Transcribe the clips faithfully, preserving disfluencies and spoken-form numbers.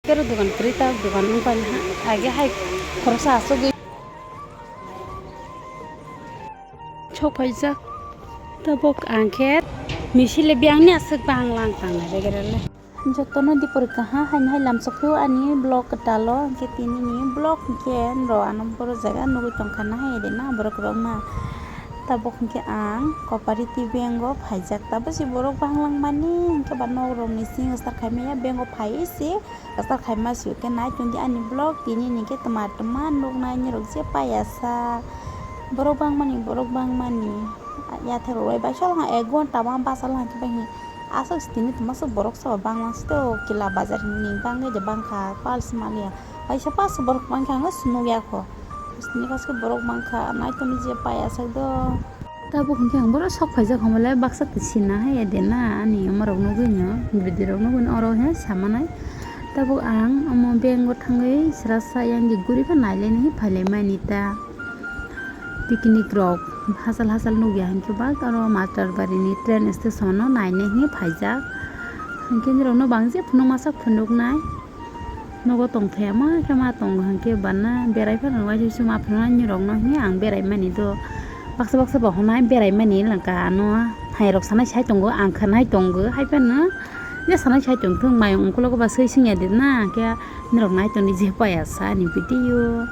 Kero dogan kwrwi ta dogan wng paina ha, age hai khoroksa asugwi sok phaijak. Tabuk ang khe misile biyangni aswk banglang tangnai begerele. Jotono dipori kaha haini hai lamsok phio ani vlog kwtalo, hwnkhe tinini vlog hwnkhe nro ano boro jaga nugwi tongkha na hai de na borok rok na. Tabuk hwnkhe ang cooperative bank o phaijak, tabuk se borok banglang mani hwnkhe ba nok rok ni simi start khai maya bank o phaiwi se. Kasar khaima sio khe nai tongdi ani vlog, tini ni khe tma tma nuknai nirok je paiya sa. Borok bangmani, borok bangmani. Yathek rok bai sal ha ek ghonta ma bachal ha khe bai hi. Aswk tini tma swk borok sabo bangma sito kila bazar ni bangwi de bangkha pals maliya. Waisa pas borok bangkha ang nukya kho. Tini pas khe borok bangkha nai tongdi je paiya sak do. Tabuk hwnkhe ang bohrok sok phaijak, hwnbahle baksa twi sinna hai ya de na, ani omo rok nugwi no, bwrwi rok nugwi no oro he samanai. Tabuk ang omo bank o thangwi srasa yang di guri pha nai le nai phai lai mani ta. Picnic rok hachal hachal nugya hwnkhe bak aro Master Bari ni train station o nai nai hwnwi phaijak. Hwnkhe nirok no bang je phunuk masa phunuk nai. Nogo tongthai ma khe ma tongo hwnkhe banna berai phano waisa ma phunuknai nirok no hwnwi ang berai mani do. Baksa baksa bo hwnai berai mani langka ano hai rok sanai sai tongo, ang khwnai tongo hai phano je sanai sai tongthung mayung ungkologo ba swi singya de na khe nirok nai tongdi je paiya sa ani video.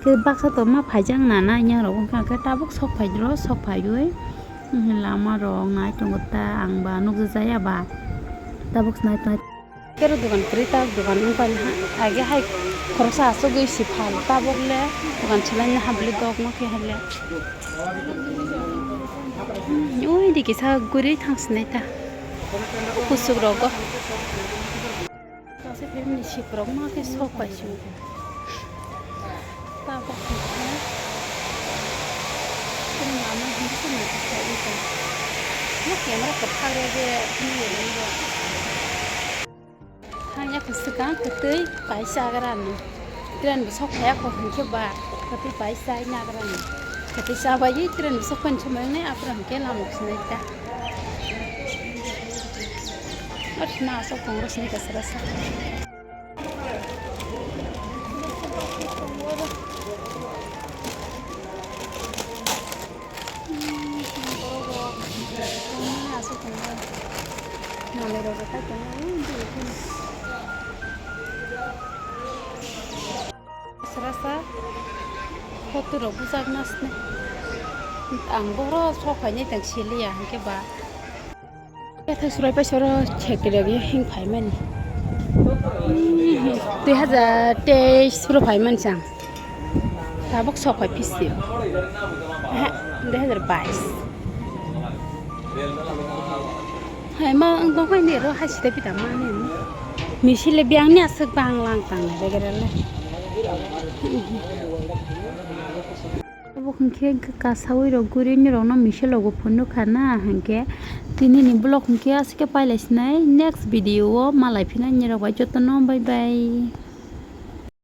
Khe baksa to ma phaijak nana yang rok wngkha khe tabuk sok phai rw sok phaiwi lama rok nai tongo ta ang ba nukjak ya ba tabuk nai tongo. Kero dogan kwrwi ta dogan wng paina ha, age hai khoroksa asugwi si phal tabok le dogan chwlaina ha bwlwi dok no khe hai le. Ui di kisa guri thang sinai ta. Kusuk rogo. Kaisa family sip rok ma khe sok pai si. Tabok khe. Kung mama hindi ko na kisa ito. Ma camera ko phag rogo ni ni. Thangya kho swkang kwtwi pai chagrani. Train bo sok phaiya kho hwnkhe ba kwtwi pai chai nagrani. Kwtwi chabaiwi train bo sok phani somoi wngnai aphuru hwnkhe lama sinai ta. Ot na sok tongo sini kasara sa. Srasa photo rok bujak nasne. Ang bohrok sok phainai tang siliya hwnkhe ba. Kethai surai paisa oro secretary hing phaimani. Dui hajar teis oro phaimani chang. Tabuk sok phai phisi. Dui hajar bais. Hai ma ang tong phai ni ro hai sida pita mani. Misile biang ni aswk bang lang tang na begere le. Obo hwnkhe kasawi rok guri nirok no misa logo phunukha na hwnkhe tini ni vlog hwnkhe aswk khe pailai sinai next video o malai phinai nirok bai jotono bye bye.